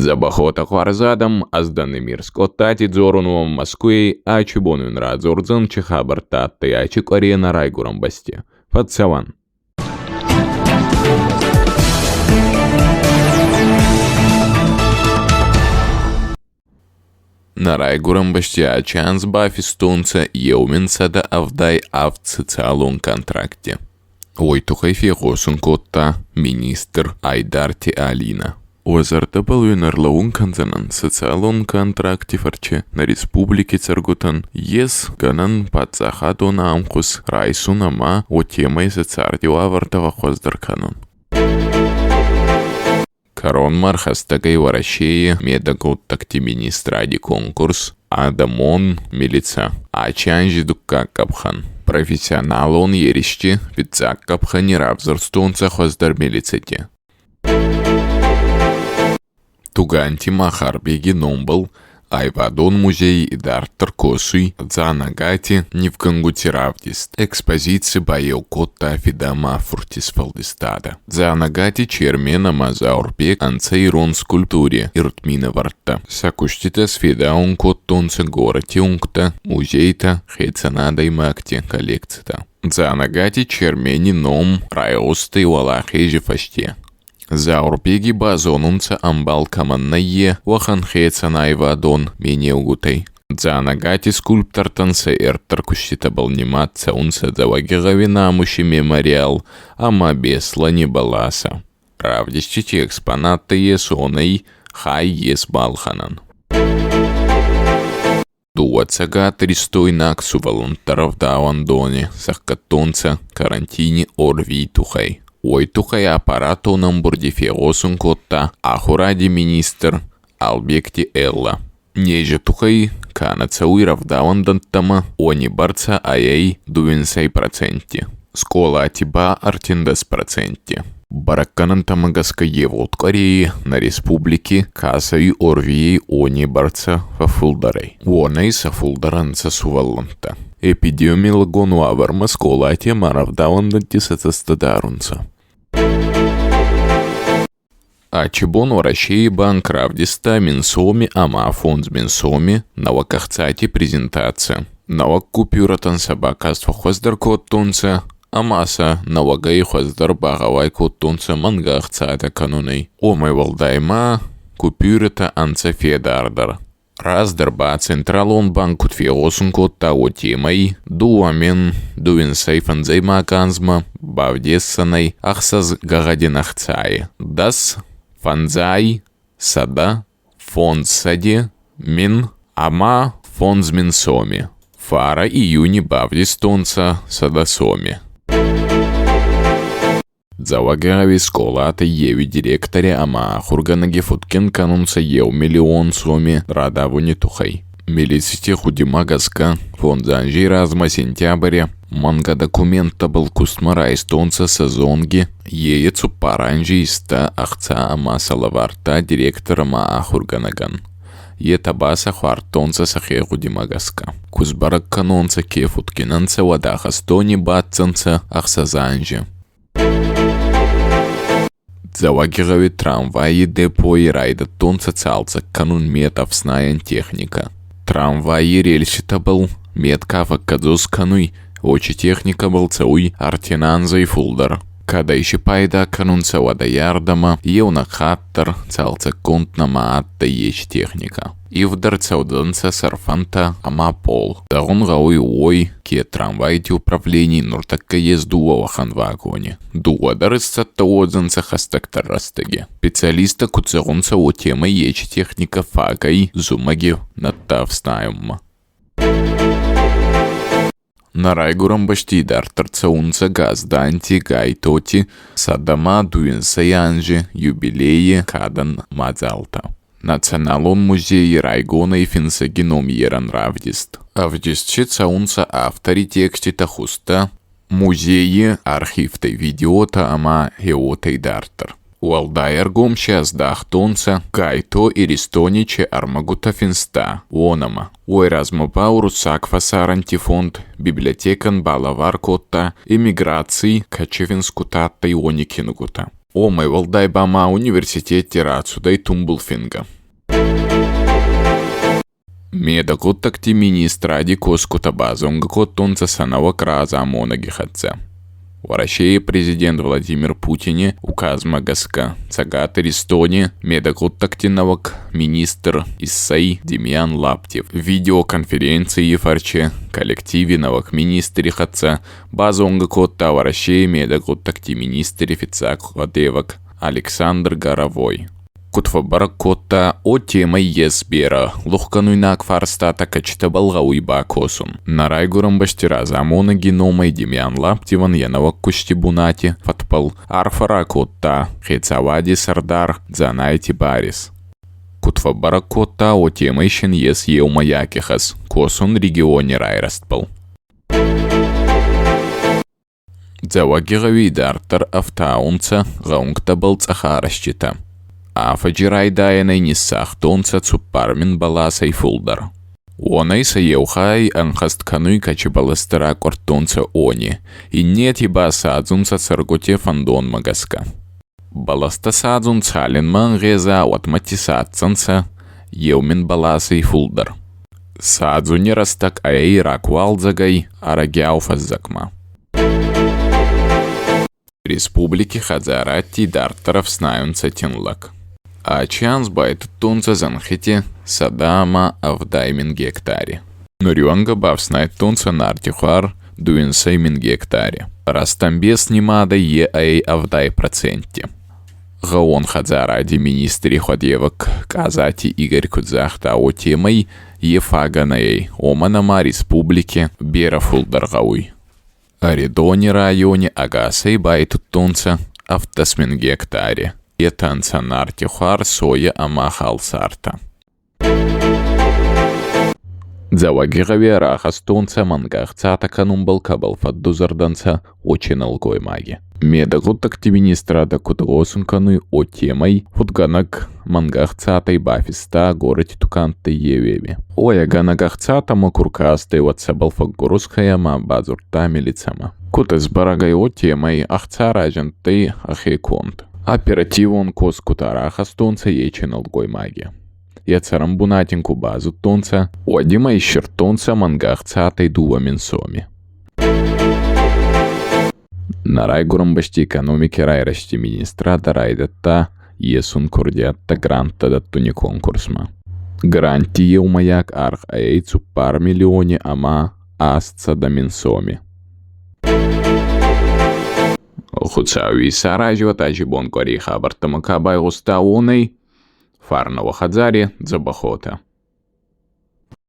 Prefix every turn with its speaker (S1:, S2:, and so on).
S1: Дзӕбӕх уотӕ хуарз адӕм, ӕз дӕн Эмир Скъодтати, дзорун уӕм Мӕскуйӕй, ачи бон уин радзордзӕн, чи хабӕрттӕ адтӕй ачи къуӕре нӕ райгурӕн бӕсти. Фӕццӕуӕн! Нӕ райгурӕн бӕсти ачи анз бафистонцӕ 1177 социалон контракти. Уой туххӕй фегъосун кодта министр Айдарти Алинӕ. Уӕ зӕрдӕбӕл уин ӕрлӕуун кӕндзӕнӕн, социалон контракти фӕрци нӕ республики цӕргутӕн ес гӕнӕн паддзахадон ӕнхус райсун ӕма уотемӕй сӕ царди уавӕртӕ фӕххуӕздӕр кӕнун. Кӕронмӕ ӕрхӕстӕг ӕй Уӕрӕсейы медӕггъуддӕгти министради конкурс «Адӕмон милицӕ» ачи анзи дуккаг къӕпхӕн. Профессионалон еристи фиццаг къӕпхӕни равзурстонцӕ хуӕздӕр милицити. Туганти Махарбеги номбӕл Айвадон музейи идарддӕр косуй Дзанӕгати нивгӕнгути равдист. Экспозици баеу кодта фидӕ ма фурти сфӕлдистадӕ. Дзанӕгати Чермен ӕма Заурбег ӕнцӕ ирон скульптури ирд минӕвӕрттӕ. Сӕ куститӕ сфедаун кодтонцӕ горӕти унгтӕ, музейтӕ, хецӕн адӕймӕгти коллекцитӕ. Дзанӕгати Чермени ном райгъустӕй Уӕлахези фӕсте. Заурбеги базонунцӕ ӕмбал кӕмӕн нӕййе, уӕхӕн хецӕн айвадон менеугутӕй. Дзанӕгати скульптортӕн сӕ ӕрддӕр куститӕбӕл нимад цӕунцӕ Дзӕуӕгигъӕуи Намуси мемориал ӕма Беслӕни бӕласӕ. Равдистити экспонаттӕ ес уонӕй хай ес балхӕнӕн. Дууӕ цӕгатиристойнаг сувӕллӕнттӕ рӕвдауӕндони сӕхгӕдтонцӕ карантини ОРВИ туххӕй. Уой туххӕй аппаратон ӕмбурди фегъосун кодта ахуради министр Албегти Эллӕ. Нези туххӕй ка нӕ цӕуй рӕвдауӕндӕнттӕмӕ, уони бӕрцӕ ӕй 2% скъолати ба 13%. Бӕрӕггӕнӕнтӕмӕ гӕсгӕ евгъуд къуӕрей нӕ республики ка цӕуй ОРВИ-йӕй, уони бӕрцӕ фӕффулдӕр ӕй. Уонӕй сӕ фулдӕр ӕнцӕ сувӕллӕнттӕ. Эпидемиологон уавӕрмӕ скъолати ӕма рӕвдауӕндӕнтти сӕ цӕстӕ дарунцӕ. Ачи бон Уӕрӕсейы Банк равдиста 1000 соми ӕма 5000 соми нӕуӕг ӕхцати презентаци. Нӕуӕг купюрӕтӕн сӕ бакаст фӕххуӕздӕр кодтонцӕ ӕма сӕ нӕуӕгӕй хуӕздӕр багъӕуай кодтонцӕ мӕнгӕ ӕхцатӕ кӕнунӕй. Уомӕй уӕлдай ма купюрӕтӕ ӕнцӕ федардӕр. Раздӕр ба Централон банк куд фегъосун кодта, уотемӕй 2025 анзмӕ бавдесдзӕнӕй ӕхсӕз гӕгъӕдин ӕхцай: 10, 5, 100, 500, 1000 ӕма 5000 соми. Фарӕ июни бавдистонцӕ 100 соми. Дзӕуӕгигъӕуи скъолатӕй еуи директори ӕма ахургӕнӕги фудгин кӕнунцӕ еу миллион соми радавуни туххӕй. Милицити гъудимӕ гӕсгӕ, фондз анзей размӕ сентябри мӕнгӕ документтӕбӕл кустмӕ райстонцӕ сӕ зонги, ее цуппар анзи иста ӕхца ӕма сӕ лӕвардта директор ӕма ахургӕнӕгӕн. Етӕ ба сӕ хуардтонцӕ сӕхе гъудимӕ гӕсгӕ. Ку сбӕрӕг кӕнонцӕ, ке фудгин ӕнцӕ, уӕд ахӕстдони баддзӕнцӕ ӕхсӕз анзи. Дзӕуӕгигъӕуи трамвайи депойи райдӕдтонцӕ цалцӕг кӕнун мет ӕфснайӕн техникӕ. Трамвайи рельситӕбӕл мет ка фӕккӕдзос кӕнуй, уочи техникӕбӕл цӕуй ӕртин анзӕй фулдӕр. Кӕдӕй си пайда кӕнунцӕ, уӕдӕй ардӕмӕ еунӕг хатт дӕр цалцӕггонд нӕма адтӕй ечи техникӕ. Ивд ӕрцӕудзӕнцӕ сӕрфӕнтӕ ӕма пол. Зӕгъун гъӕуй уой, ке трамвайти управлений нуртӕккӕ ес дууӕ уӕхӕн вагони. Дууӕ дӕр исцӕттӕ уодзӕнцӕ хӕстӕгдӕр рӕстӕги. Специалисттӕ куд зӕгъунцӕ, уотемӕй ечи техникӕ фагӕй зумӕги нӕдтӕ ӕфснайунмӕ. Нӕ райгурӕн бӕсти идарддӕр цӕунцӕ Газданти, Гайтоти, сӕдӕмӕ дуинсӕй анзи юбилейи кадӕн мадзӕлттӕ. Националон музейи райгонӕй финсӕги номерӕн равдист. Ӕвдист си цӕунцӕ автори текститӕ, хузтӕ, музейи архивтӕй видеотӕ ӕма хеуотӕ идарддӕр. Уӕлдай ӕргом си ӕздахтонцӕ, Гайто Иристони чи ӕрмӕгутӕ финста, уонӕмӕ. Уой размӕ ба Уруссаг фӕсарӕнти фонд библиотекӕн балӕвар кодта эмиграций ка чи финсгутӕ адтӕй, уони кинугутӕ. Уомӕй уӕлдай ба ма университетти рацудӕй тумбул фингӕ. Медӕггъуддӕгти министради косгутӕ базонгӕ кодтонцӕ сӕ нӕуӕг разамонӕги хӕццӕ. Уӕрӕсей президент Владимир Путини указмӕ гӕсгӕ Цӕгат Иристони медӕггъуддӕгти нӕуӕг министр иссӕй Демьян Лаптев. Видеоконференций фӕрци коллективи нӕуӕг министри хӕццӕ базонгӕ кодта Уӕрӕсей медӕггъуддӕгти министри фиццаг хуӕдевӕг Александр Горовой. Куд фӕббӕрӕг кодта, уотемӕй ес берӕ лухкӕнуйнаг фарстатӕ, кӕцитӕбӕл гъӕуй бакосун. Нӕ райгурӕн бӕсти разамонӕги номӕй Демьян Лаптевӕн е нӕуӕг кусти бунати фӕдбӕл арфӕ ракодта хецауади сӕрдар Дзанайти Барис. Куд фӕббӕрӕг кодта, уотемӕй син ес еумӕйаг ихӕс – косун региони райрӕзтбӕл. Дзӕуӕгигъӕуи идарддӕр ӕфтаунцӕ гъӕунгтӕбӕл цъӕхарӕзтитӕ. Афӕдзи райдайӕнӕй ниссагътонцӕ 4000 бӕласӕй фулдӕр. Уонӕй сӕ еу хай ӕнхӕст кӕнуй кӕци бӕлӕстӕ ракъуӕрдтонцӕ, уони, иннети ба садзунцӕ цӕргути фӕндонмӕ гӕсгӕ. Бӕлӕстӕ садзун цалинмӕ ӕнгъеза, уӕдмӕти садздзӕнцӕ 1000 бӕласей фулдӕр. Садзуни рӕстӕг ӕй рагуалдзӕгӕй ӕрӕгиау фӕззӕгмӕ. Республики хӕдзарӕдти идарддӕр ӕфснайунцӕ тиллӕг. Ачи анз байтудтонцӕ зӕнхити 170 000 гектари. Нуриуӕнгӕ бафснайдтонцӕ нартихуар 250 гектари. Рӕстӕмбес нимадӕй е ӕй 70 процентти. Гъӕууон хӕдзаради министри хуӕдевӕг Къадзати Игорь куд загъта, уотемӕй е фагӕ нӕй, уомӕн ӕма республики берӕ фулдӕр гъӕуй. Ӕрӕдони райони ӕгасӕй байтудтонцӕ 17 000 гектари. Етӕ ӕнцӕ нартихуар, сойӕ ӕма халсартӕ. Дзӕуӕгигъӕуи ӕрахӕстонцӕ мӕнгӕ ӕхцатӕ кӕнунбӕл кӕбӕл фӕддузӕрдӕ ӕнцӕ, уочи нӕлгоймаги. Медӕггъуддӕгти министрадӕ куд гъосун кӕнуй, уотемӕй фудгӕнӕг мӕнгӕ ӕхцатӕй бафиста горӕти тукӕнттӕй еуеми. Уӕйгӕнӕг ӕхцатӕмӕ ку ркастӕй, уӕд сӕбӕл фӕггурусхӕ ӕй ӕма бадзурдта милицӕмӕ. Куд исбӕрӕг ӕй, уотемӕй ӕхца разиндтӕй ӕхе конд. Оперативон косгутӕ ӕрахӕстонцӕ ечи нӕлгоймаги. Йӕ цӕрӕнбунат ин ку базудтонцӕ, уӕд имӕ иссирдтонцӕ мӕнгӕ ӕхцатӕй 2000 соми. Нӕ райгурӕн бӕсти экономики райрӕзти министрадӕ райдӕдта есун курдиӕттӕ гранттӕ дӕттуни конкурсмӕ. Грантти еумӕйаг аргъ ӕй 4 миллиони ӕма 800 000 соми. Хуцауи исарази уӕд аци бон къуӕрей хабӕрттӕмӕ ка байгъуста, уонӕй. Фарнӕ уӕ хӕдзари, дзӕбӕх уотӕ.